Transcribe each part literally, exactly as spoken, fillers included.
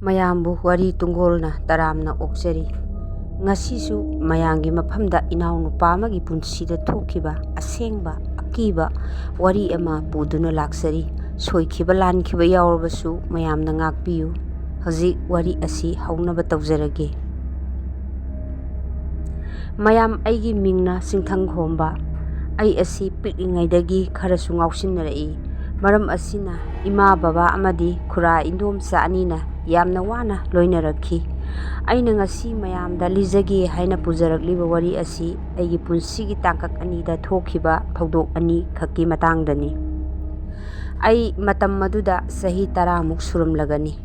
ꯃꯌꯥꯝꯕꯨ ꯋꯥꯔꯤ ꯇꯨꯡꯒꯣꯜꯅ ꯇꯔꯥꯝꯅ ꯑꯣꯛꯆꯔꯤ꯫ ꯉꯁꯤꯁꯨ ꯃꯌꯥꯝꯒꯤ ꯃꯐꯝꯗ ꯏꯅꯥꯎꯅꯨꯄꯥ ꯑꯃꯒꯤ ꯄꯨꯟꯁꯤꯗ ꯊꯣꯛꯈꯤꯕ ꯑꯁꯦꯡꯕ ꯑꯀꯤꯕ ꯋꯥꯔꯤ ꯑꯃ ꯄꯨꯗꯨꯅ ꯂꯥꯛꯆꯔꯤ꯫ ꯁꯣꯏꯈꯤꯕ ꯂꯥꯟꯈꯤꯕ ꯌꯥꯎꯔꯕꯁꯨ ꯃꯌꯥꯝꯅ ꯉꯥꯛꯄꯤꯌꯨ꯫ ꯍꯧꯖꯤꯛ ꯋꯥꯔꯤ ꯑꯁꯤ ꯍꯧꯅꯕ ꯇꯧꯖꯔꯒꯦ꯫ ꯃꯌꯥꯝ, ꯑꯩꯒꯤ ꯃꯤꯡꯅ ꯆꯤꯡꯊꯪ ꯈꯣꯝꯕ꯫ ꯑꯩ ꯑꯁꯤ ꯄꯤꯛꯂꯤꯉꯩꯗꯒꯤ ꯈꯔꯁꯨ ꯉꯥꯎꯁꯤꯟꯅꯔꯛꯏ꯫ ꯃꯔꯝ ꯑꯁꯤꯅ ꯏꯃꯥ, ꯕꯕꯥ ꯑꯃꯗꯤ ꯈꯨꯔꯥ, ꯏꯟꯗꯣꯝꯆꯥ ꯑꯅꯤꯅ ꯌꯥꯝꯅ ꯋꯥꯅ ꯂꯣꯏꯅꯔꯛꯈꯤ꯫ ꯑꯩꯅ ꯉꯁꯤ ꯃꯌꯥꯝꯗ ꯂꯤꯖꯒꯦ ꯍꯥꯏꯅ ꯄꯨꯖꯔꯛꯂꯤꯕ ꯋꯥꯔꯤ ꯑꯁꯤ ꯑꯩꯒꯤ ꯄꯨꯟꯁꯤꯒꯤ ꯇꯥꯡꯀꯛ ꯑꯅꯤꯗ ꯊꯣꯛꯈꯤꯕ ꯊꯧꯗꯣꯛ ꯑꯅꯤ ꯈꯛꯀꯤ ꯃꯇꯥꯡꯗꯅꯤ꯫ ꯑꯩ ꯃꯇꯝ ꯑꯗꯨꯗ ꯆꯍꯤ ꯇꯔꯥꯃꯨꯛ ꯁꯨꯔꯝꯂꯒꯅꯤ꯫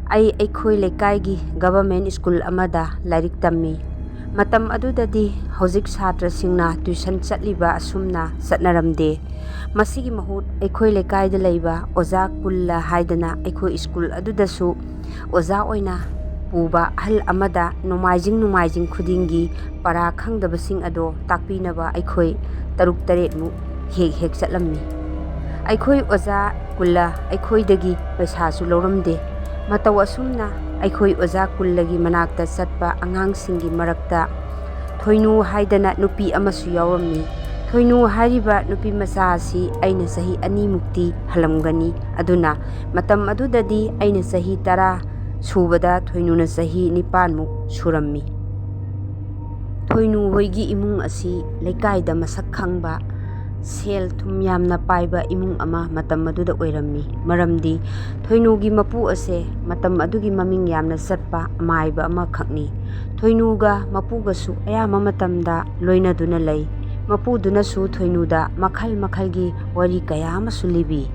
ꯑꯩ ꯑꯩꯈꯣꯏ ꯂꯩꯀꯥꯏꯒꯤ government school ꯑꯃꯗ ꯂꯥꯏꯔꯤꯛ ꯇꯝꯃꯤ꯫ ꯃꯇꯝ ꯑꯗꯨꯗꯗꯤ ꯍꯧꯖꯤꯛ ꯁꯥꯇ꯭ꯔꯁꯤꯡꯅ tuition ꯆꯠꯂꯤꯕ ꯑꯁꯨꯝꯅ ꯆꯠꯅꯔꯝꯗꯦ꯫ ꯃꯁꯤꯒꯤ ꯃꯍꯨꯠ ꯑꯩꯈꯣꯏ ꯂꯩꯀꯥꯏꯗ ꯂꯩꯕ ꯑꯣꯖꯥ ꯀꯨꯜꯂ ꯍꯥꯏꯗꯅ ꯑꯩꯈꯣꯏ school ꯑꯗꯨꯗꯁꯨ ꯑꯣꯖꯥ ꯑꯣꯏꯅ ꯄꯨꯕ ꯑꯍꯜ ꯑꯃꯗ ꯅꯣꯡꯃꯥꯏꯖꯤꯡ ꯅꯣꯡꯃꯥꯏꯖꯤꯡ ꯈꯨꯗꯤꯡꯒꯤ ꯄꯔꯥ ꯈꯪꯗꯕꯁꯤꯡ ꯑꯗꯣ ꯇꯥꯛꯄꯤꯅꯕ ꯑꯩꯈꯣꯏ ꯇꯔꯨꯛ ꯇꯔꯦꯠꯃꯨꯛ ꯍꯦꯛ ꯍꯦꯛ ꯆꯠꯂꯝꯃꯤ꯫ ꯑꯩꯈꯣꯏ ꯑꯣꯖꯥ ꯀꯨꯜꯂ ꯑꯩꯈꯣꯏꯗꯒꯤ ꯄꯩꯁꯥꯁꯨ ꯂꯧꯔꯝꯗꯦ꯫ ꯃꯇꯧ ꯑꯁꯨꯝꯅ ꯑꯩꯈꯣꯏ ꯑꯣꯖꯥ ꯀꯨꯜꯂꯒꯤ ꯃꯅꯥꯛꯇ ꯆꯠꯄ ꯑꯉꯥꯡꯁꯤꯡꯒꯤ ꯃꯔꯛꯇ ꯊꯣꯏꯅꯨ ꯍꯥꯏꯗꯅ ꯅꯨꯄꯤ ꯑꯃꯁꯨ ꯌꯥꯎꯔꯝꯃꯤ꯫ ꯊꯣꯏꯅꯨ ꯍꯥꯏꯔꯤꯕ ꯅꯨꯄꯤ ꯃꯆꯥ ꯑꯁꯤ ꯑꯩꯅ ꯆꯍꯤ ꯑꯅꯤꯃꯨꯛꯇꯤ ꯍꯜꯂꯝꯒꯅꯤ꯫ ꯑꯗꯨꯅ ꯃꯇꯝ ꯑꯗꯨꯗꯗꯤ ꯑꯩꯅ ꯆꯍꯤ ꯇꯔꯥ ꯁꯨꯕꯗ ꯊꯣꯏꯅꯨꯅ ꯆꯍꯤ ꯅꯤꯄꯥꯟꯃꯨꯛ ꯁꯨꯔꯝꯃꯤ꯫ ꯊꯣꯏꯅꯨ ꯍꯣꯏꯒꯤ ꯏꯃꯨꯡ ꯑꯁꯤ ꯂꯩꯀꯥꯏꯗ ꯃꯁꯛ ꯈꯪꯕ, ꯁꯦꯜ ꯊꯨꯝ ꯌꯥꯝꯅ ꯄꯥꯏꯕ ꯏꯃꯨꯡ ꯑꯃ ꯃꯇꯝ ꯑꯗꯨꯗ ꯑꯣꯏꯔꯝꯃꯤ꯫ ꯃꯔꯝꯗꯤ ꯊꯣꯏꯅꯨꯒꯤ ꯃꯄꯨ ꯑꯁꯦ ꯃꯇꯝ ꯑꯗꯨꯒꯤ ꯃꯃꯤꯡ ꯌꯥꯝꯅ ꯆꯠꯄ ꯑꯃꯥꯏꯕ ꯑꯃꯈꯛꯅꯤ꯫ ꯊꯣꯏꯅꯨꯒ ꯃꯄꯨꯒꯁꯨ ꯑꯌꯥꯝꯕ ꯃꯇꯝꯗ ꯂꯣꯏꯅꯗꯨꯅ ꯂꯩ꯫ ꯃꯄꯨꯗꯨꯅꯁꯨ ꯊꯣꯏꯅꯨꯗ ꯃꯈꯜ ꯃꯈꯜꯒꯤ ꯋꯥꯔꯤ ꯀꯌꯥ ꯑꯃꯁꯨ ꯂꯤꯕꯤ꯫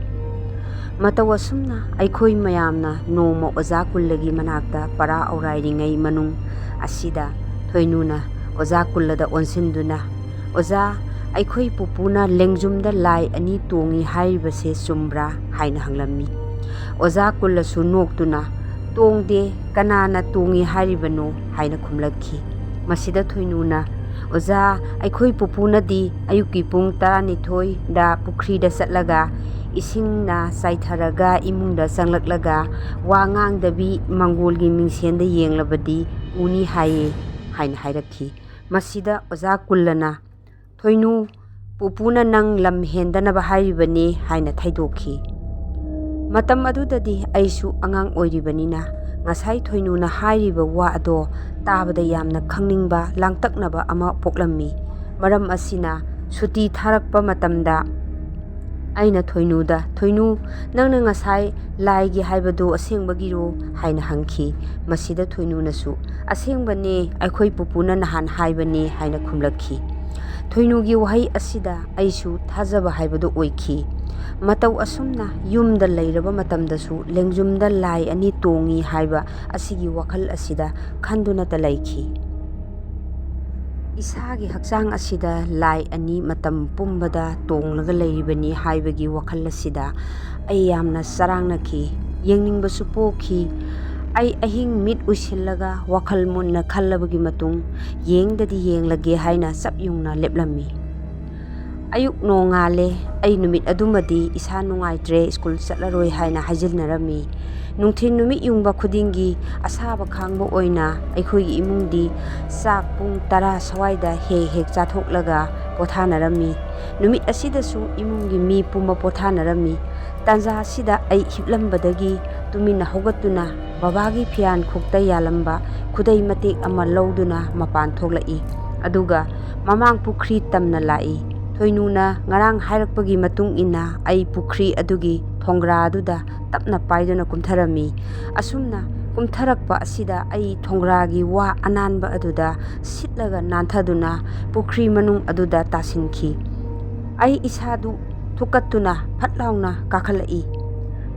ꯃꯇꯧ ꯑꯁꯨꯝꯅ ꯑꯩꯈꯣꯏ ꯃꯌꯥꯝꯅ ꯅꯣꯡꯃ ꯑꯣꯖꯥ ꯀꯨꯜꯂꯒꯤ ꯃꯅꯥꯛꯇ ꯄꯔꯥ ꯑꯧꯔꯥꯏꯔꯤꯉꯩ ꯃꯅꯨꯡ ꯑꯁꯤꯗ ꯊꯣꯏꯅꯨꯅ ꯑꯣꯖꯥ ꯀꯨꯜꯂꯗ ꯑꯣꯟꯁꯤꯟꯗꯨꯅ, "ꯑꯣꯖꯥ, ꯑꯩꯈꯣꯏ ꯄꯨꯄꯨꯅ ꯂꯦꯡꯖꯨꯝꯗ ꯂꯥꯏ ꯑꯅꯤ ꯇꯣꯡꯏ ꯍꯥꯏꯔꯤꯕꯁꯦ ꯆꯨꯝꯕ꯭ꯔꯥ?" ꯍꯥꯏꯅ ꯍꯪꯂꯝꯃꯤ꯫ ꯑꯣꯖꯥ ꯀꯨꯜꯂꯁꯨ ꯅꯣꯛꯇꯨꯅ, "ꯇꯣꯡꯗꯦ, ꯀꯅꯥꯅ ꯇꯣꯡꯏ ꯍꯥꯏꯔꯤꯕꯅꯣ?" ꯍꯥꯏꯅ ꯈꯨꯝꯂꯛꯈꯤ꯫ ꯃꯁꯤꯗ ꯊꯣꯏꯅꯨꯅ, "ꯑꯣꯖꯥ, ꯑꯩꯈꯣꯏ ꯄꯨꯄꯨꯅꯗꯤ ꯑꯌꯨꯛꯀꯤ ꯄꯨꯡ ꯇꯔꯥꯅꯤꯊꯣꯏꯗ ꯄꯨꯈ꯭ꯔꯤꯗ ꯆꯠꯂꯒ ꯏꯁꯤꯡꯅ ꯆꯥꯏꯊꯔꯒ ꯏꯃꯨꯡꯗ ꯆꯪꯂꯛꯂꯒ ꯋꯥ ꯉꯥꯡꯗꯕꯤ ꯃꯪꯒꯣꯜꯒꯤ ꯃꯤꯡꯁꯦꯟꯗ ꯌꯦꯡꯂꯕꯗꯤ ꯎꯅꯤ ꯍꯥꯏꯌꯦ" ꯍꯥꯏꯅ ꯍꯥꯏꯔꯛꯈꯤ꯫ ꯃꯁꯤꯗ ꯑꯣꯖꯥ ꯀꯨꯜꯂꯅ, "ꯊꯣꯏꯅꯨ, ꯄꯨꯄꯨꯅ ꯅꯪ ꯂꯝ ꯍꯦꯟꯗꯅꯕ ꯍꯥꯏꯔꯤꯕꯅꯤ" ꯍꯥꯏꯅ ꯊꯩꯗꯣꯛꯈꯤ꯫ ꯃꯇꯝ ꯑꯗꯨꯗꯗꯤ ꯑꯩꯁꯨ ꯑꯉꯥꯡ ꯑꯣꯏꯔꯤꯕꯅꯤꯅ ꯉꯁꯥꯏ ꯊꯣꯏꯅꯨꯅ ꯍꯥꯏꯔꯤꯕ ꯋꯥ ꯑꯗꯣ ꯇꯥꯕꯗ ꯌꯥꯝꯅ ꯈꯪꯅꯤꯡꯕ, ꯂꯥꯡꯇꯛꯅꯕ ꯑꯃ ꯄꯣꯛꯂꯝꯃꯤ꯫ ꯃꯔꯝ ꯑꯁꯤꯅ ꯁꯨꯇꯤ ꯊꯥꯔꯛꯄ ꯃꯇꯝꯗ ꯑꯩꯅ ꯊꯣꯏꯅꯨꯗ, "ꯊꯣꯏꯅꯨ, ꯅꯪꯅ ꯉꯁꯥꯏ ꯂꯥꯏꯒꯤ ꯍꯥꯏꯕꯗꯨ ꯑꯁꯦꯡꯕꯒꯤꯔꯣ?" ꯍꯥꯏꯅ ꯍꯪꯈꯤ꯫ ꯃꯁꯤꯗ ꯊꯣꯏꯅꯨꯅꯁꯨ, "ꯑꯁꯦꯡꯕꯅꯦ, ꯑꯩꯈꯣꯏ ꯄꯨꯄꯨꯅ ꯅꯍꯥꯟ ꯍꯥꯏꯕꯅꯦ" ꯍꯥꯏꯅ ꯈꯨꯝꯂꯛꯈꯤ꯫ ꯊꯣꯏꯅꯨꯒꯤ ꯋꯥꯍꯩ ꯑꯁꯤꯗ ꯑꯩꯁꯨ ꯊꯥꯖꯕ ꯍꯥꯏꯕꯗꯨ ꯑꯣꯏꯈꯤ꯫ ꯃꯇꯧ ꯑꯁꯨꯝꯅ ꯌꯨꯝꯗ ꯂꯩꯔꯕ ꯃꯇꯝꯗꯁꯨ ꯂꯦꯡꯖꯨꯝꯗ ꯂꯥꯏ ꯑꯅꯤ ꯇꯣꯡꯏ ꯍꯥꯏꯕ ꯑꯁꯤꯒꯤ ꯋꯥꯈꯜ ꯑꯁꯤꯗ ꯈꯟꯗꯨꯅꯇ ꯂꯩꯈꯤ꯫ ꯏꯁꯥꯒꯤ ꯍꯛꯆꯥꯡ ꯑꯁꯤꯗ ꯂꯥꯏ ꯑꯅꯤ ꯃꯇꯝ ꯄꯨꯝꯕꯗ ꯇꯣꯡꯂꯒ ꯂꯩꯔꯤꯕꯅꯤ ꯍꯥꯏꯕꯒꯤ ꯋꯥꯈꯜ ꯑꯁꯤꯗ ꯑꯩ ꯌꯥꯝꯅ ꯆꯔꯥꯡꯅꯈꯤ, ꯌꯦꯡꯅꯤꯡꯕꯁꯨ ꯄꯣꯛꯈꯤ꯫ ꯑꯩ ꯑꯍꯤꯡ ꯃꯤꯠ ꯎꯏꯁꯤꯜꯂꯒ ꯋꯥꯈꯜ ꯃꯨꯟꯅ ꯈꯜꯂꯕꯒꯤ ꯃꯇꯨꯡ, "ꯌꯦꯡꯗꯗꯤ ꯌꯦꯡꯂꯒꯦ" ꯍꯥꯏꯅ ꯆꯞ ꯌꯨꯡꯅ ꯂꯦꯞꯂꯝꯃꯤ꯫ ꯑꯌꯨꯛ ꯅꯣꯡꯉꯥꯜꯂꯦ꯫ ꯑꯩ ꯅꯨꯃꯤꯠ ꯑꯗꯨꯃꯗꯤ ꯏꯁꯥ ꯅꯨꯡꯉꯥꯏꯇ꯭ꯔꯦ, ꯁ꯭ꯀꯨꯜ ꯆꯠꯂꯔꯣꯏ ꯍꯥꯏꯅ ꯍꯥꯏꯖꯤꯟꯅꯔꯝꯃꯤ꯫ ꯅꯨꯡꯊꯤꯜ ꯅꯨꯃꯤꯠ ꯌꯨꯡꯕ ꯈꯨꯗꯤꯡꯒꯤ ꯑꯁꯥꯕ ꯈꯥꯡꯕ ꯑꯣꯏꯅ ꯑꯩꯈꯣꯏꯒꯤ ꯏꯃꯨꯡꯗꯤ ꯆꯥꯛ ꯄꯨꯡ ꯇꯔꯥ ꯁ꯭ꯋꯥꯏꯗ ꯍꯦꯛ ꯍꯦꯛ ꯆꯥꯊꯣꯛꯂꯒ ꯄꯣꯊꯥꯅꯔꯝꯃꯤ꯫ ꯅꯨꯃꯤꯠ ꯑꯁꯤꯗꯁꯨ ꯏꯃꯨꯡꯒꯤ ꯃꯤ ꯄꯨꯝꯕ ꯄꯣꯊꯥꯅꯔꯝꯃꯤ꯫ ꯇꯥꯟꯖꯥ ꯑꯁꯤꯗ ꯑꯩ ꯍꯤꯞꯂꯝꯕꯗꯒꯤ ꯇꯨꯃꯤꯟꯅ ꯍꯧꯒꯠꯇꯨꯅ ꯕꯕꯥꯒꯤ ꯐꯤꯌꯥꯟ ꯈꯣꯛꯇ ꯌꯥꯜꯂꯝꯕ ꯈꯨꯗꯩ ꯃꯇꯦꯛ ꯑꯃ ꯂꯧꯗꯨꯅ ꯃꯄꯥꯟ ꯊꯣꯛꯂꯛꯏ꯫ ꯑꯗꯨꯒ ꯃꯃꯥꯡ ꯄꯨꯈ꯭ꯔꯤ ꯇꯝꯅ ꯂꯥꯛꯏ꯫ ꯊꯣꯏꯅꯨꯅ ꯉꯔꯥꯡ ꯍꯥꯏꯔꯛꯄꯒꯤ ꯃꯇꯨꯡ ꯏꯟꯅ ꯑꯩ ꯄꯨꯈ꯭ꯔꯤ ꯑꯗꯨꯒꯤ ꯊꯣꯡꯒ꯭ꯔꯥ ꯑꯗꯨꯗ ꯇꯞꯅ ꯄꯥꯏꯗꯨꯅ ꯀꯨꯝꯊꯔꯝꯃꯤ꯫ ꯑꯁꯨꯝꯅ ꯀꯨꯝꯊꯔꯛꯄ ꯑꯁꯤꯗ ꯑꯩ ꯊꯣꯡꯒ꯭ꯔꯥꯒꯤ ꯋꯥ ꯑꯅꯥꯟꯕ ꯑꯗꯨꯗ ꯁꯤꯠꯂꯒ ꯅꯥꯟꯊꯗꯨꯅ ꯄꯨꯈ꯭ꯔꯤ ꯃꯅꯨꯡ ꯑꯗꯨꯗ ꯇꯥꯁꯤꯟꯈꯤ꯫ ꯑꯩ ꯏꯁꯥꯗꯨ ꯊꯨꯛꯀꯠꯇꯨꯅ ꯐꯠ ꯂꯥꯎꯅ ꯀꯥꯈꯠꯂꯛꯏ꯫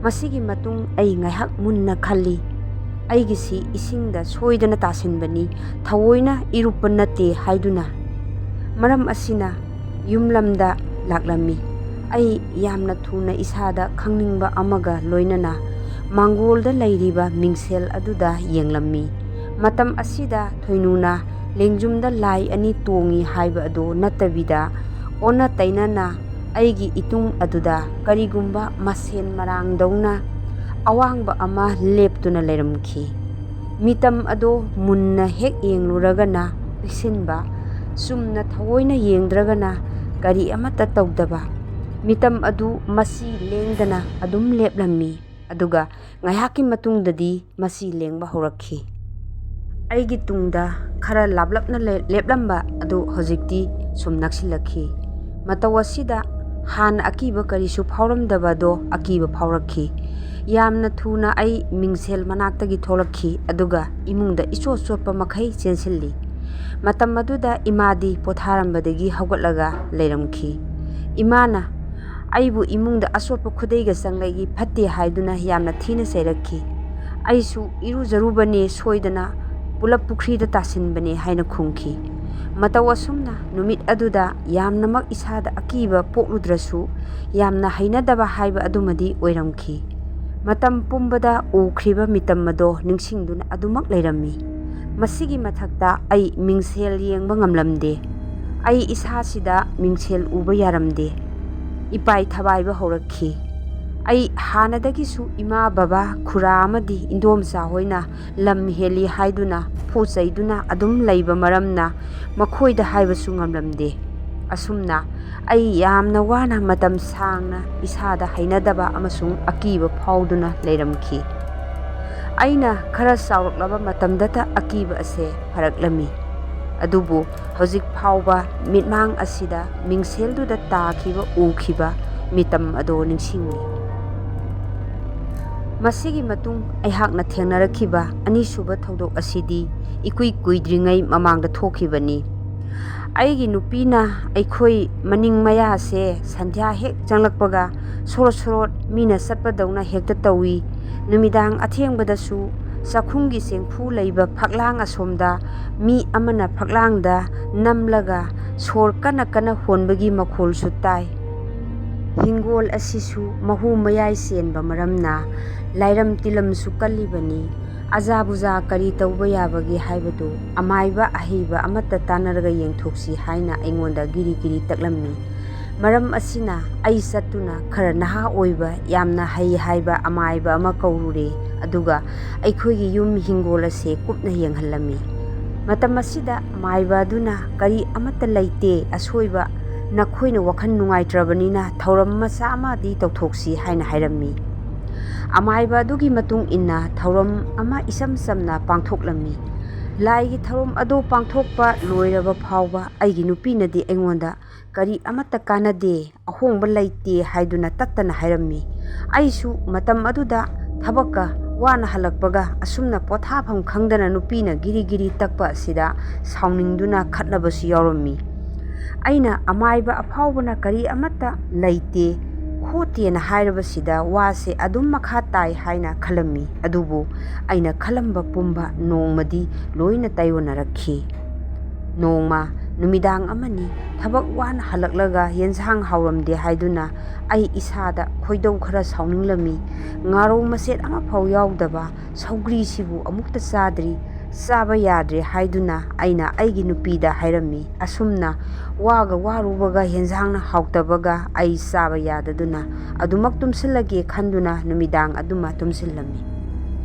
ꯃꯁꯤꯒꯤ ꯃꯇꯨꯡ ꯑꯩ ꯉꯥꯏꯍꯥꯛ ꯃꯨꯟꯅ ꯈꯜꯂꯤ꯫ ꯑꯩꯒꯤꯁꯤ ꯏꯁꯤꯡꯗ ꯁꯣꯏꯗꯅ ꯇꯥꯁꯤꯟꯕꯅꯤ, ꯊꯑꯣꯏꯅ ꯏꯔꯨꯞꯄ ꯅꯠꯇꯦ ꯍꯥꯏꯗꯨꯅ꯫ ꯃꯔꯝ ꯑꯁꯤꯅ ꯌꯨꯝꯂꯝꯗ ꯂꯥꯛꯂꯝꯃꯤ꯫ ꯑꯩ ꯌꯥꯝꯅ ꯊꯨꯅ ꯏꯁꯥꯗ ꯈꯪꯅꯤꯡꯕ ꯑꯃꯒ ꯂꯣꯏꯅꯅ ꯃꯥꯡꯒꯣꯜꯗ ꯂꯩꯔꯤꯕ ꯃꯤꯡꯁꯦꯜ ꯑꯗꯨꯗ ꯌꯦꯡꯂꯝꯃꯤ꯫ ꯃꯇꯝ ꯑꯁꯤꯗ ꯊꯣꯏꯅꯨꯅ ꯂꯦꯡꯖꯨꯝꯗ ꯂꯥꯏ ꯑꯅꯤ ꯇꯣꯡꯏ ꯍꯥꯏꯕ ꯑꯗꯨ ꯅꯠꯇꯕꯤꯗ, ꯑꯣꯟꯅ ꯇꯩꯅꯅ ꯑꯩꯒꯤ ꯏꯇꯨꯡ ꯑꯗꯨꯗ ꯀꯔꯤꯒꯨꯝꯕ ꯃꯁꯦꯟ ꯃꯔꯥꯡꯗꯧꯅ ꯑꯋꯥꯡꯕ ꯑꯃ ꯂꯦꯞꯇꯨꯅ ꯂꯩꯔꯝꯈꯤ꯫ ꯃꯤꯇꯝ ꯑꯗꯣ ꯃꯨꯟꯅ ꯍꯦꯛ ꯌꯦꯡꯂꯨꯔꯒꯅ ꯄꯤꯛꯁꯤꯟꯕ, ꯆꯨꯝꯅ ꯊꯑꯣꯏꯅ ꯌꯦꯡꯗ꯭ꯔꯒꯅ ꯀꯔꯤ ꯑꯃꯠꯇ ꯇꯧꯗꯕ꯫ ꯃꯤꯇꯝ ꯑꯗꯨ ꯃꯁꯤ ꯂꯦꯡꯗꯅ ꯑꯗꯨꯝ ꯂꯦꯞꯂꯝꯃꯤ, ꯑꯗꯨꯒ ꯉꯥꯏꯍꯥꯛꯀꯤ ꯃꯇꯨꯡꯗꯗꯤ ꯃꯁꯤ ꯂꯦꯡꯕ ꯍꯧꯔꯛꯈꯤ꯫ ꯑꯩꯒꯤ ꯇꯨꯡꯗ ꯈꯔ ꯂꯥꯞꯂꯞꯅ ꯂꯦ-, ꯂꯦꯞꯂꯝꯕ ꯑꯗꯨ ꯍꯧꯖꯤꯛꯇꯤ ꯁꯨꯝ ꯅꯛꯁꯤꯜꯂꯛꯈꯤ꯫ ꯃꯇꯧ ꯑꯁꯤꯗ ꯍꯥꯟꯅ ꯑꯀꯤꯕ ꯀꯔꯤꯁꯨ ꯐꯥꯎꯔꯝꯗꯕꯗꯣ ꯑꯀꯤꯕ ꯐꯥꯎꯔꯛꯈꯤ꯫ ꯌꯥꯝꯅ ꯊꯨꯅ ꯑꯩ ꯃꯤꯡꯁꯦꯜ ꯃꯅꯥꯛꯇꯒꯤ ꯊꯣꯛꯂꯛꯈꯤ, ꯑꯗꯨꯒ ꯏꯃꯨꯡꯗ ꯏꯆꯣꯠ ꯆꯣꯠꯄ ꯃꯈꯩ ꯆꯦꯟꯁꯤꯜꯂꯤ꯫ ꯃꯇꯝ ꯑꯗꯨꯗ ꯏꯃꯥꯗꯤ ꯄꯣꯊꯥꯔꯝꯕꯗꯒꯤ ꯍꯧꯒꯠꯂꯒ ꯂꯩꯔꯝꯈꯤ꯫ ꯏꯃꯥꯅ ꯑꯩꯕꯨ ꯏꯃꯨꯡꯗ ꯑꯆꯣꯠꯄ ꯈꯨꯗꯩꯒ ꯆꯪꯂꯛꯏ, ꯐꯠꯇꯦ ꯍꯥꯏꯗꯨꯅ ꯌꯥꯝꯅ ꯊꯤꯅ ꯆꯩꯔꯛꯈꯤ꯫ ꯑꯩꯁꯨ ꯏꯔꯨꯖꯔꯨꯕꯅꯦ ꯁꯣꯏꯗꯅ, ꯄꯨꯂꯞ ꯄꯨꯈ꯭ꯔꯤꯗ ꯇꯥꯁꯤꯟꯕꯅꯦ ꯍꯥꯏꯅ ꯈꯨꯝꯈꯤ꯫ ꯃꯇꯧ ꯑꯁꯨꯝꯅ ꯅꯨꯃꯤꯠ ꯑꯗꯨꯗ ꯌꯥꯝꯅꯃꯛ ꯏꯁꯥꯗ ꯑꯀꯤꯕ ꯄꯣꯛꯂꯨꯗ꯭ꯔꯁꯨ, ꯌꯥꯝꯅ ꯍꯩꯅꯗꯕ ꯍꯥꯏꯕ ꯑꯗꯨꯃꯗꯤ ꯑꯣꯏꯔꯝꯈꯤ꯫ ꯃꯇꯝ ꯄꯨꯝꯕꯗ ꯎꯈ꯭ꯔꯤꯕ ꯃꯤꯇꯝ ꯑꯗꯣ ꯅꯤꯡꯁꯤꯡꯗꯨꯅ ꯑꯗꯨꯃꯛ ꯂꯩꯔꯝꯃꯤ꯫ ꯃꯁꯤꯒꯤ ꯃꯊꯛꯇ ꯑꯩ ꯃꯤꯡꯁꯦꯜ ꯌꯦꯡꯕ ꯉꯝꯂꯝꯗꯦ꯫ ꯑꯩ ꯏꯁꯥꯁꯤꯗ ꯃꯤꯡꯁꯦꯜ ꯎꯕ ꯌꯥꯔꯝꯗꯦ꯫ ꯏꯄꯥꯏ ꯊꯕꯥꯏꯕ ꯍꯧꯔꯛꯈꯤ꯫ ꯑꯩ ꯍꯥꯟꯅꯗꯒꯤꯁꯨ ꯏꯃꯥ, ꯕꯕꯥ, ꯈꯨꯔꯥ ꯑꯃꯗꯤ ꯏꯟꯗꯣꯝꯆꯥ ꯍꯣꯏꯅ ꯂꯝ ꯍꯦꯜꯂꯤ ꯍꯥꯏꯗꯨꯅ ꯐꯨ ꯆꯩꯗꯨꯅ ꯑꯗꯨꯝ ꯂꯩꯕ ꯃꯔꯝꯅ ꯃꯈꯣꯏꯗ ꯍꯥꯏꯕꯁꯨ ꯉꯝꯂꯝꯗꯦ꯫ ꯑꯁꯨꯝꯅ ꯑꯩ ꯌꯥꯝꯅ ꯋꯥꯅ ꯃꯇꯝ ꯁꯥꯡꯅ ꯏꯁꯥꯗ ꯍꯩꯅꯗꯕ ꯑꯃꯁꯨꯡ ꯑꯀꯤꯕ ꯐꯥꯎꯗꯨꯅ ꯂꯩꯔꯝꯈꯤ꯫ ꯑꯩꯅ ꯈꯔ ꯆꯥꯎꯔꯛꯂꯕ ꯃꯇꯝꯗꯇ ꯑꯀꯤꯕ ꯑꯁꯦ ꯐꯔꯛꯂꯝꯃꯤ꯫ ꯑꯗꯨꯕꯨ ꯍꯧꯖꯤꯛ ꯐꯥꯎꯕ ꯃꯤꯠꯃꯥꯡ ꯑꯁꯤꯗ ꯃꯤꯡꯁꯦꯜꯗꯨꯗ ꯇꯥꯈꯤꯕ, ꯎꯈꯤꯕ ꯃꯤꯇꯝ ꯑꯗꯣ ꯅꯤꯡꯁꯤꯡꯂꯤ꯫ ꯃꯁꯤꯒꯤ ꯃꯇꯨꯡ ꯑꯩꯍꯥꯛꯅ ꯊꯦꯡꯅꯔꯛꯈꯤꯕ ꯑꯅꯤꯁꯨꯕ ꯊꯧꯗꯣꯛ ꯑꯁꯤꯗꯤ ꯏꯀꯨꯏ ꯀꯨꯏꯗ꯭ꯔꯤꯉꯩ ꯃꯃꯥꯡꯗ ꯊꯣꯛꯈꯤꯕꯅꯤ꯫ ꯑꯩꯒꯤ ꯅꯨꯄꯤꯅ ꯑꯩꯈꯣꯏ ꯃꯅꯤꯡ ꯃꯌꯥꯁꯦ ꯁꯟꯙ꯭ꯌꯥ ꯍꯦꯛ ꯆꯪꯂꯛꯄꯒ ꯁꯣꯔꯣꯠ ꯁꯣꯔꯣꯠ ꯃꯤꯅ ꯆꯠꯄꯗꯧꯅ ꯍꯦꯛꯇ ꯇꯧꯏ꯫ ꯅꯨꯃꯤꯗꯥꯡ ꯑꯊꯦꯡꯕꯗꯁꯨ ꯆꯥꯛꯈꯨꯝꯒꯤ ꯆꯦꯡꯐꯨ ꯂꯩꯕ ꯐꯛꯂꯥꯡ ꯑꯁꯣꯝꯗ ꯃꯤ ꯑꯃꯅ ꯐꯛꯂꯥꯡꯗ ꯅꯝꯂꯒ ꯁꯣꯔ ꯀꯟꯅ ꯀꯟꯅ ꯍꯣꯟꯕꯒꯤ ꯃꯈꯣꯜꯁꯨ ꯇꯥꯏ꯫ ꯍꯤꯡꯒꯣꯜ ꯑꯁꯤꯁꯨ ꯃꯍꯨ ꯃꯌꯥꯏ ꯆꯦꯟꯕ ꯃꯔꯝꯅ ꯂꯥꯏꯔꯝ ꯇꯤꯂꯝꯁꯨ ꯀꯜꯂꯤꯕꯅꯤ꯫ ꯑꯖꯥ ꯕꯨꯖꯥ ꯀꯔꯤ ꯇꯧꯕ ꯌꯥꯕꯒꯦ ꯍꯥꯏꯕꯗꯨ ꯑꯃꯥꯏꯕ ꯑꯍꯩꯕ ꯑꯃꯠꯇ ꯇꯥꯟꯅꯔꯒ ꯌꯦꯡꯊꯣꯛꯁꯤ ꯍꯥꯏꯅ ꯑꯩꯉꯣꯟꯗ ꯒꯤꯔꯤ ꯒꯤꯔꯤ ꯇꯛꯂꯝꯃꯤ꯫ ꯃꯔꯝ ꯑꯁꯤꯅ ꯑꯩ ꯆꯠꯇꯨꯅ ꯈꯔ ꯅꯍꯥ ꯑꯣꯏꯕ, ꯌꯥꯝꯅ ꯍꯩ ꯍꯥꯏꯕ ꯑꯃꯥꯏꯕ ꯑꯃ ꯀꯧꯔꯨꯔꯦ, ꯑꯗꯨꯒ ꯑꯩꯈꯣꯏꯒꯤ ꯌꯨꯝ ꯍꯤꯡꯒꯣꯜ ꯑꯁꯦ ꯀꯨꯞꯅ ꯌꯦꯡꯍꯜꯂꯝꯃꯤ꯫ ꯃꯇꯝ ꯑꯁꯤꯗ ꯃꯥꯏꯕ ꯑꯗꯨꯅ, "ꯀꯔꯤ ꯑꯃꯠꯇ ꯂꯩꯇꯦ, ꯑꯁꯣꯏꯕ, ꯅꯈꯣꯏꯅ ꯋꯥꯈꯜ ꯅꯨꯡꯉꯥꯏꯇ꯭ꯔꯕꯅꯤꯅ ꯊꯧꯔꯝ ꯃꯆꯥ ꯑꯃꯗꯤ ꯇꯧꯊꯣꯛꯁꯤ" ꯍꯥꯏꯅ ꯍꯥꯏꯔꯝꯃꯤ꯫ ꯑꯃꯥꯏꯕ ꯑꯗꯨꯒꯤ ꯃꯇꯨꯡ ꯏꯟꯅ ꯊꯧꯔꯝ ꯑꯃ ꯏꯆꯝ ꯆꯝꯅ ꯄꯥꯡꯊꯣꯛꯂꯝꯃꯤ꯫ ꯂꯥꯏꯒꯤ ꯊꯧꯔꯝ ꯑꯗꯨ ꯄꯥꯡꯊꯣꯛꯄ ꯂꯣꯏꯔꯕ ꯐꯥꯎꯕ ꯑꯩꯒꯤ ꯅꯨꯄꯤꯅꯗꯤ ꯑꯩꯉꯣꯟꯗ ꯀꯔꯤ ꯑꯃꯠꯇ ꯀꯥꯟꯅꯗꯦ, ꯑꯍꯣꯡꯕ ꯂꯩꯇꯦ ꯍꯥꯏꯗꯨꯅ ꯇꯠꯇꯅ ꯍꯥꯏꯔꯝꯃꯤ꯫ ꯑꯩꯁꯨ ꯃꯇꯝ ꯑꯗꯨꯗ ꯊꯕꯛꯀ ꯋꯥꯅ ꯍꯜꯂꯛꯄꯒ ꯑꯁꯨꯝꯅ ꯄꯣꯊꯥꯐꯝ ꯈꯪꯗꯅ ꯅꯨꯄꯤꯅ ꯒꯤꯔꯤ ꯒꯤꯔꯤ ꯇꯛꯄ ꯑꯁꯤꯗ ꯁꯥꯎꯅꯤꯡꯗꯨꯅ ꯈꯠꯂꯕꯁꯨ ꯌꯥꯎꯔꯝꯃꯤ꯫ ꯑꯩꯅ ꯑꯃꯥꯏꯕ ꯑꯐꯥꯎꯕꯅ ꯀꯔꯤ ꯑꯃꯠꯇ ꯂꯩꯇꯦ ꯈꯣꯠꯇꯦꯅ ꯍꯥꯏꯔꯕꯁꯤꯗ ꯋꯥꯁꯦ ꯑꯗꯨꯝ ꯃꯈꯥ ꯇꯥꯏ ꯍꯥꯏꯅ ꯈꯜꯂꯝꯃꯤ꯫ ꯑꯗꯨꯕꯨ ꯑꯩꯅ ꯈꯜꯂꯝꯕ ꯄꯨꯝꯕ ꯅꯣꯡꯃꯗꯤ ꯂꯣꯏꯅ ꯇꯥꯏꯑꯣꯟꯅꯔꯛꯈꯤ꯫ ꯅꯣꯡꯃ ꯅꯨꯃꯤꯗꯥꯡ ꯑꯃꯅꯤ, ꯊꯕꯛ ꯋꯥꯅ ꯍꯜꯂꯛꯂꯒ ꯌꯦꯟꯁꯥꯡ ꯍꯥꯎꯔꯝꯗꯦ ꯍꯥꯏꯗꯨꯅ ꯑꯩ ꯏꯁꯥꯗ ꯈꯣꯏꯗꯧ ꯈꯔ ꯁꯥꯎꯅꯤꯡꯂꯝꯃꯤ꯫ ꯉꯥꯔꯧ ꯃꯆꯦꯠ ꯑꯃꯐꯥꯎ ꯌꯥꯎꯗꯕ ꯁꯧꯒ꯭ꯔꯤꯁꯤꯕꯨ ꯑꯃꯨꯛꯇ ꯆꯥꯗ꯭ꯔꯤ, ꯆꯥꯕ ꯌꯥꯗ꯭ꯔꯦ ꯍꯥꯏꯗꯨꯅ ꯑꯩꯅ ꯑꯩꯒꯤ ꯅꯨꯄꯤꯗ ꯍꯥꯏꯔꯝꯃꯤ꯫ ꯑꯁꯨꯝꯅ ꯋꯥꯒ ꯋꯥꯔꯨꯕꯒ ꯌꯦꯟꯁꯥꯡꯅ ꯍꯥꯎꯇꯕꯒ ꯑꯩ ꯆꯥꯕ ꯌꯥꯗꯗꯨꯅ ꯑꯗꯨꯃꯛ ꯇꯨꯝꯁꯤꯜꯂꯒꯦ ꯈꯟꯗꯨꯅ ꯅꯨꯃꯤꯗꯥꯡ ꯑꯗꯨꯃ ꯇꯨꯝꯁꯤꯜꯂꯝꯃꯤ꯫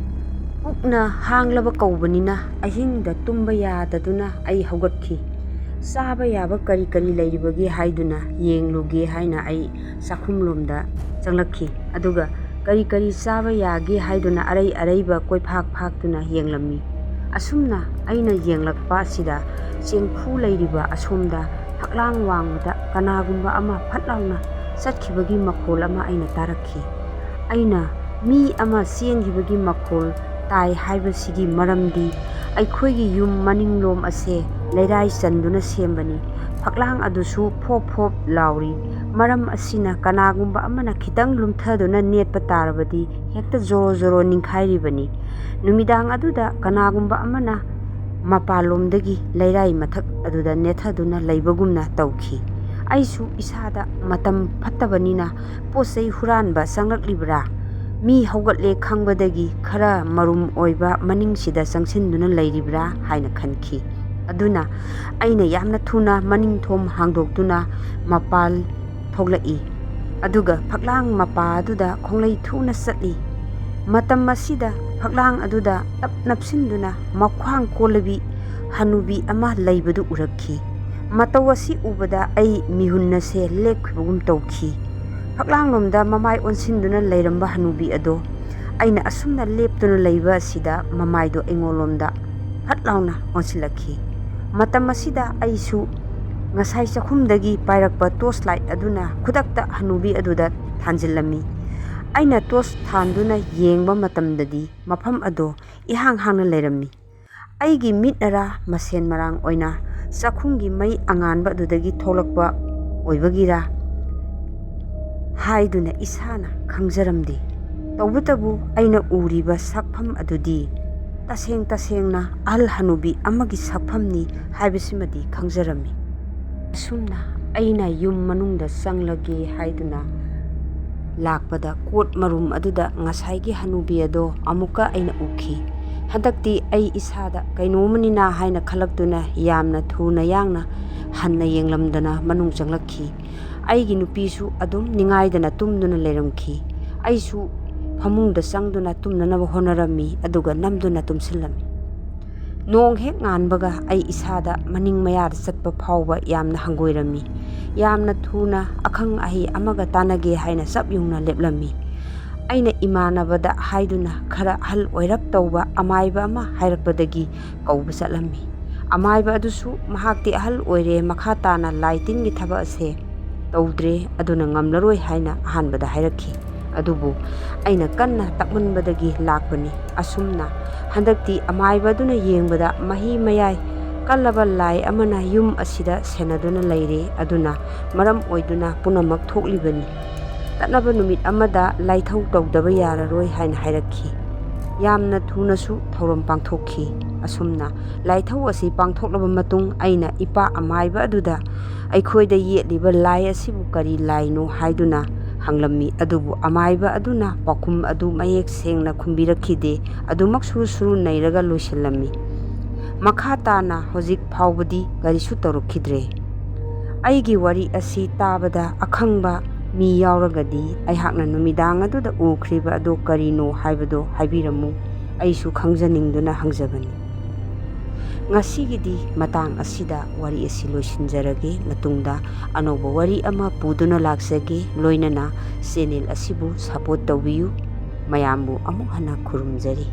ꯄꯨꯛꯅ ꯍꯥꯡꯂꯕ ꯀꯧꯕꯅꯤꯅ ꯑꯍꯤꯡꯗ ꯇꯨꯝꯕ ꯌꯥꯗꯗꯨꯅ ꯑꯩ ꯍꯧꯒꯠꯈꯤ꯫ ꯆꯥꯕ ꯌꯥꯕ ꯀꯔꯤ ꯀꯔꯤ ꯂꯩꯔꯤꯕꯒꯦ ꯍꯥꯏꯗꯨꯅ ꯌꯦꯡꯂꯨꯒꯦ ꯍꯥꯏꯅ ꯑꯩ ꯆꯥꯛꯈꯨꯝꯂꯣꯝꯗ ꯆꯪꯂꯛꯈꯤ꯫ ꯑꯗꯨꯒ ꯀꯔꯤ ꯀꯔꯤ ꯆꯥꯕ ꯌꯥꯒꯦ ꯍꯥꯏꯗꯨꯅ ꯑꯔꯩ ꯑꯔꯩꯕ ꯀꯣꯏꯐꯥꯛ ꯐꯥꯛꯇꯨꯅ ꯌꯦꯡꯂꯝꯃꯤ꯫ ꯑꯁꯨꯝꯅ ꯑꯩꯅ ꯌꯦꯡꯂꯛꯄ ꯑꯁꯤꯗ ꯆꯦꯡꯐꯨ ꯂꯩꯔꯤꯕ ꯑꯁꯣꯝꯗ ꯐꯛꯂꯥꯡ ꯋꯥꯡꯃꯗ ꯀꯅꯥꯒꯨꯝꯕ ꯑꯃ ꯐꯠ ꯂꯥꯎꯅ ꯆꯠꯈꯤꯕꯒꯤ ꯃꯈꯣꯜ ꯑꯃ ꯑꯩꯅ ꯇꯥꯔꯛꯈꯤ꯫ ꯑꯩꯅ ꯃꯤ ꯑꯃ ꯆꯦꯟꯈꯤꯕꯒꯤ ꯃꯈꯣꯜ ꯇꯥꯏ ꯍꯥꯏꯕꯁꯤꯒꯤ ꯃꯔꯝꯗꯤ ꯑꯩꯈꯣꯏꯒꯤ ꯌꯨꯝ ꯃꯅꯤꯡꯂꯣꯝ ꯑꯁꯦ ꯂꯩꯔꯥꯏ ꯆꯟꯗꯨꯅ ꯁꯦꯝꯕꯅꯤ꯫ ꯐꯛꯂꯥꯡ ꯑꯗꯨꯁꯨ ꯐꯣꯞ ꯐꯣꯞ ꯂꯥꯎꯔꯤ꯫ ꯃꯔꯝ ꯑꯁꯤꯅ ꯀꯅꯥꯒꯨꯝꯕ ꯑꯃꯅ ꯈꯤꯇꯪ ꯂꯨꯝꯊꯗꯨꯅ ꯅꯦꯠꯄ ꯇꯥꯔꯕꯗꯤ ꯍꯦꯛꯇ ꯖꯣꯔꯣ ꯖꯣꯔꯣ ꯅꯤꯡꯈꯥꯏꯔꯤꯕꯅꯤ꯫ ꯅꯨꯃꯤꯗꯥꯡ ꯑꯗꯨꯗ ꯀꯅꯥꯒꯨꯝꯕ ꯑꯃꯅ ꯃꯄꯥꯟꯂꯣꯝꯗꯒꯤ ꯂꯩꯔꯥꯏ ꯃꯊꯛ ꯑꯗꯨꯗ ꯅꯦꯠꯊꯗꯨꯅ ꯂꯩꯕꯒꯨꯝꯅ ꯇꯧꯈꯤ꯫ ꯑꯩꯁꯨ ꯏꯁꯥꯗ ꯃꯇꯝ ꯐꯠꯇꯕꯅꯤꯅ ꯄꯣꯠ ꯆꯩ ꯍꯨꯔꯥꯟꯕ ꯆꯪꯂꯛꯂꯤꯕ꯭ꯔꯥ, ꯃꯤ ꯍꯧꯒꯠꯂꯦ ꯈꯪꯕꯗꯒꯤ ꯈꯔ ꯃꯔꯨꯝ ꯑꯣꯏꯕ ꯃꯅꯤꯡꯁꯤꯗ ꯆꯪꯁꯤꯟꯗꯨꯅ ꯂꯩꯔꯤꯕ꯭ꯔꯥ ꯍꯥꯏꯅ ꯈꯟꯈꯤ꯫ ꯑꯗꯨꯅ ꯑꯩꯅ ꯌꯥꯝꯅ ꯊꯨꯅ ꯃꯅꯤꯡ ꯊꯣꯡ ꯍꯥꯡꯗꯣꯛꯇꯨꯅ ꯃꯄꯥꯟ ꯊꯣꯛꯂꯛꯏ꯫ ꯑꯗꯨꯒ ꯐꯛꯂꯥꯡ ꯃꯄꯥ ꯑꯗꯨꯗ ꯈꯣꯡꯂꯩ ꯊꯨꯅ ꯆꯠꯂꯤ꯫ ꯃꯇꯝ ꯑꯁꯤꯗ ꯐꯛꯂꯥꯡ ꯑꯗꯨꯗ ꯇꯞ ꯅꯞꯁꯤꯟꯗꯨꯅ ꯃꯈ꯭ꯋꯥꯡ ꯀꯣꯜꯂꯕꯤ ꯍꯅꯨꯕꯤ ꯑꯃ ꯂꯩꯕꯗꯨ ꯎꯔꯛꯈꯤ꯫ ꯃꯇꯧ ꯑꯁꯤ ꯎꯕꯗ ꯑꯩ ꯃꯤꯍꯨꯟ ꯑꯁꯦ ꯂꯦꯞꯈꯤꯕꯒꯨꯝ ꯇꯧꯈꯤ꯫ ꯐꯛꯂꯥꯡꯂꯣꯝꯗ ꯃꯃꯥꯏ ꯑꯣꯟꯁꯤꯟꯗꯨꯅ ꯂꯩꯔꯝꯕ ꯍꯅꯨꯕꯤ ꯑꯗꯣ ꯑꯩꯅ ꯑꯁꯨꯝꯅ ꯂꯦꯞꯇꯨꯅ ꯂꯩꯕ ꯑꯁꯤꯗ ꯃꯃꯥꯏꯗꯣ ꯑꯩꯉꯣꯟꯂꯣꯝꯗ ꯐꯠ ꯂꯥꯎꯅ ꯑꯣꯟꯁꯤꯜꯂꯛꯈꯤ꯫ ꯃꯇꯝ ꯑꯁꯤꯗ ꯑꯩꯁꯨ ꯉꯁꯥꯏ ꯆꯥꯛꯈꯨꯝꯗꯒꯤ ꯄꯥꯏꯔꯛꯄ ꯇꯣꯔꯆ ꯂꯥꯏꯠ ꯑꯗꯨꯅ ꯈꯨꯗꯛꯇ ꯍꯅꯨꯕꯤ ꯑꯗꯨꯗ ꯊꯥꯟꯖꯤꯜꯂꯝꯃꯤ꯫ ꯑꯩꯅ ꯇꯣꯔꯆ ꯊꯥꯟꯗꯨꯅ ꯌꯦꯡꯕ ꯃꯇꯝꯗꯗꯤ ꯃꯐꯝ ꯑꯗꯣ ꯏꯍꯥꯡ ꯍꯥꯡꯅ ꯂꯩꯔꯝꯃꯤ꯫ ꯑꯩꯒꯤ ꯃꯤꯠꯅꯔꯥ ꯃꯁꯦꯟ ꯃꯔꯥꯡ ꯑꯣꯏꯅ ꯆꯥꯛꯈꯨꯝꯒꯤ ꯃꯩ ꯑꯉꯥꯟꯕ ꯑꯗꯨꯗꯒꯤ ꯊꯣꯛꯂꯛꯄ ꯑꯣꯏꯕꯒꯤꯔꯥ ꯍꯥꯏꯗꯨꯅ ꯏꯁꯥꯅ ꯈꯪꯖꯔꯝꯗꯦ꯫ ꯇꯧꯕꯇꯕꯨ ꯑꯩꯅ ꯎꯔꯤꯕ ꯁꯛꯐꯝ ꯑꯗꯨꯗꯤ ꯇꯁꯦꯡ ꯇꯁꯦꯡꯅ ꯑꯍꯜ ꯍꯅꯨꯕꯤ ꯑꯃꯒꯤ ꯁꯛꯐꯝꯅꯤ ꯍꯥꯏꯕꯁꯤꯃꯗꯤ ꯈꯪꯖꯔꯝꯃꯤ꯫ ꯑꯁꯨꯝꯅ ꯑꯩꯅ ꯌꯨꯝ ꯃꯅꯨꯡꯗ ꯆꯪꯂꯒꯦ ꯍꯥꯏꯗꯨꯅ ꯂꯥꯛꯄꯗ ꯀꯣꯠ ꯃꯔꯨꯝ ꯑꯗꯨꯗ ꯉꯁꯥꯏꯒꯤ ꯍꯅꯨꯕꯤ ꯑꯗꯣ ꯑꯃꯨꯛꯀ ꯑꯩꯅ ꯎꯈꯤ꯫ ꯍꯟꯗꯛꯇꯤ ꯑꯩ ꯏꯁꯥꯗ ꯀꯩꯅꯣꯝꯃꯅꯤꯅ ꯍꯥꯏꯅ ꯈꯜꯂꯛꯇꯨꯅ ꯌꯥꯝꯅ ꯊꯨꯅ ꯌꯥꯡꯅ ꯍꯟꯅ ꯌꯦꯡꯂꯝꯗꯅ ꯃꯅꯨꯡ ꯆꯪꯂꯛꯈꯤ꯫ ꯑꯩꯒꯤ ꯅꯨꯄꯤꯁꯨ ꯑꯗꯨꯝ ꯅꯤꯡꯉꯥꯏꯗꯅ ꯇꯨꯝꯗꯨꯅ ꯂꯩꯔꯝꯈꯤ꯫ ꯑꯩꯁꯨ ꯐꯃꯨꯡꯗ ꯆꯪꯗꯨꯅ ꯇꯨꯝꯅꯅꯕ ꯍꯣꯠꯅꯔꯝꯃꯤ, ꯑꯗꯨꯒ ꯅꯝꯗꯨꯅ ꯇꯨꯝꯁꯤꯜꯂꯝꯃꯤ꯫ ꯅꯣꯡ ꯍꯦꯛ ꯉꯥꯟꯕꯒ ꯑꯩ ꯏꯁꯥꯗ ꯃꯅꯤꯡ ꯃꯌꯥꯗ ꯆꯠꯄ ꯐꯥꯎꯕ ꯌꯥꯝꯅ ꯍꯪꯒꯣꯏꯔꯝꯃꯤ꯫ ꯌꯥꯝꯅ ꯊꯨꯅ ꯑꯈꯪ ꯑꯍꯩ ꯑꯃꯒ ꯇꯥꯟꯅꯒꯦ ꯍꯥꯏꯅ ꯆꯞ ꯌꯨꯡꯅ ꯂꯦꯞꯂꯝꯃꯤ꯫ ꯑꯩꯅ ꯏꯃꯥꯟꯅꯕꯗ ꯍꯥꯏꯗꯨꯅ ꯈꯔ ꯑꯍꯜ ꯑꯣꯏꯔꯞ ꯇꯧꯕ ꯑꯃꯥꯏꯕ ꯑꯃ ꯍꯥꯏꯔꯛꯄꯗꯒꯤ ꯀꯧꯕ ꯆꯠꯂꯝꯃꯤ꯫ ꯑꯃꯥꯏꯕ ꯑꯗꯨꯁꯨ ꯃꯍꯥꯛꯇꯤ ꯑꯍꯜ ꯑꯣꯏꯔꯦ, ꯃꯈꯥ ꯇꯥꯅ ꯂꯥꯏ ꯇꯤꯟꯒꯤ ꯊꯕꯛ ꯑꯁꯦ ꯇꯧꯗ꯭ꯔꯦ, ꯑꯗꯨꯅ ꯉꯝꯂꯔꯣꯏ ꯍꯥꯏꯅ ꯑꯍꯥꯟꯕꯗ ꯍꯥꯏꯔꯛꯈꯤ꯫ ꯑꯗꯨꯕꯨ ꯑꯩꯅ ꯀꯟꯅ ꯇꯛꯃꯟꯕꯗꯒꯤ ꯂꯥꯛꯄꯅꯤ꯫ ꯑꯁꯨꯝꯅ ꯍꯟꯗꯛꯇꯤ ꯑꯃꯥꯏꯕ ꯑꯗꯨꯅ ꯌꯦꯡꯕꯗ ꯃꯍꯤ ꯃꯌꯥꯏ ꯀꯜꯂꯕ ꯂꯥꯏ ꯑꯃꯅ ꯌꯨꯝ ꯑꯁꯤꯗ ꯁꯦꯟꯅꯗꯨꯅ ꯂꯩꯔꯦ, ꯑꯗꯨꯅ ꯃꯔꯝ ꯑꯣꯏꯗꯨꯅ ꯄꯨꯝꯅꯃꯛ ꯊꯣꯛꯂꯤꯕꯅꯤ꯫ ꯇꯠꯅꯕ ꯅꯨꯃꯤꯠ ꯑꯃꯗ ꯂꯥꯏꯊꯧ ꯇꯧꯗꯕ ꯌꯥꯔꯔꯣꯏ ꯍꯥꯏꯅ ꯍꯥꯏꯔꯛꯈꯤ꯫ ꯌꯥꯝꯅ ꯊꯨꯅꯁꯨ ꯊꯧꯔꯝ ꯄꯥꯡꯊꯣꯛꯈꯤ꯫ ꯑꯁꯨꯝꯅ ꯂꯥꯏꯊꯧ ꯑꯁꯤ ꯄꯥꯡꯊꯣꯛꯂꯕ ꯃꯇꯨꯡ ꯑꯩꯅ ꯏꯄꯥ ꯑꯃꯥꯏꯕ ꯑꯗꯨꯗ ꯑꯩꯈꯣꯏꯗ ꯌꯦꯠꯂꯤꯕ ꯂꯥꯏ ꯑꯁꯤꯕꯨ ꯀꯔꯤ ꯂꯥꯏꯅꯣ ꯍꯥꯏꯗꯨꯅ ꯍꯪꯂꯝꯃꯤ꯫ ꯑꯗꯨꯕꯨ ꯑꯃꯥꯏꯕ ꯑꯗꯨꯅ ꯄꯥꯎꯈꯨꯝ ꯑꯗꯨ ꯃꯌꯦꯛ ꯁꯦꯡꯅ ꯈꯨꯝꯕꯤꯔꯛꯈꯤꯗꯦ꯫ ꯑꯗꯨꯃꯛ ꯁꯨꯔꯨ ꯁꯨꯔꯨ ꯅꯩꯔꯒ ꯂꯣꯏꯁꯤꯜꯂꯝꯃꯤ꯫ ꯃꯈꯥ ꯇꯥꯅ ꯍꯧꯖꯤꯛ ꯐꯥꯎꯕꯗꯤ ꯀꯔꯤꯁꯨ ꯇꯧꯔꯛꯈꯤꯗ꯭ꯔꯦ꯫ ꯑꯩꯒꯤ ꯋꯥꯔꯤ ꯑꯁꯤ ꯇꯥꯕꯗ ꯑꯈꯪꯕ ꯃꯤ ꯌꯥꯎꯔꯒꯗꯤ ꯑꯩꯍꯥꯛꯅ ꯅꯨꯃꯤꯗꯥꯡ ꯑꯗꯨꯗ ꯎꯈ꯭ꯔꯤꯕ ꯑꯗꯨ ꯀꯔꯤꯅꯣ ꯍꯥꯏꯕꯗꯨ ꯍꯥꯏꯕꯤꯔꯝꯃꯨ꯫ ꯑꯩꯁꯨ ꯈꯪꯖꯅꯤꯡꯗꯨꯅ ꯍꯪꯖꯕꯅꯤ꯫ ꯉꯁꯤꯒꯤꯗꯤ ꯃꯇꯥꯡ ꯑꯁꯤꯗ ꯋꯥꯔꯤ ꯑꯁꯤ ꯂꯣꯏꯁꯤꯟꯖꯔꯒꯦ꯫ ꯃꯇꯨꯡꯗ ꯑꯅꯧꯕ ꯋꯥꯔꯤ ꯑꯃ ꯄꯨꯗꯨꯅ ꯂꯥꯛꯆꯒꯦ꯫ ꯂꯣꯏꯅꯅ ꯆꯦꯅꯦꯜ ꯑꯁꯤꯕꯨ ꯁꯄꯣꯔꯠ ꯇꯧꯕꯤꯌꯨ꯫ ꯃꯌꯥꯝꯕꯨ ꯑꯃꯨꯛ ꯍꯟꯅ ꯈꯨꯔꯨꯝꯖꯔꯤ꯫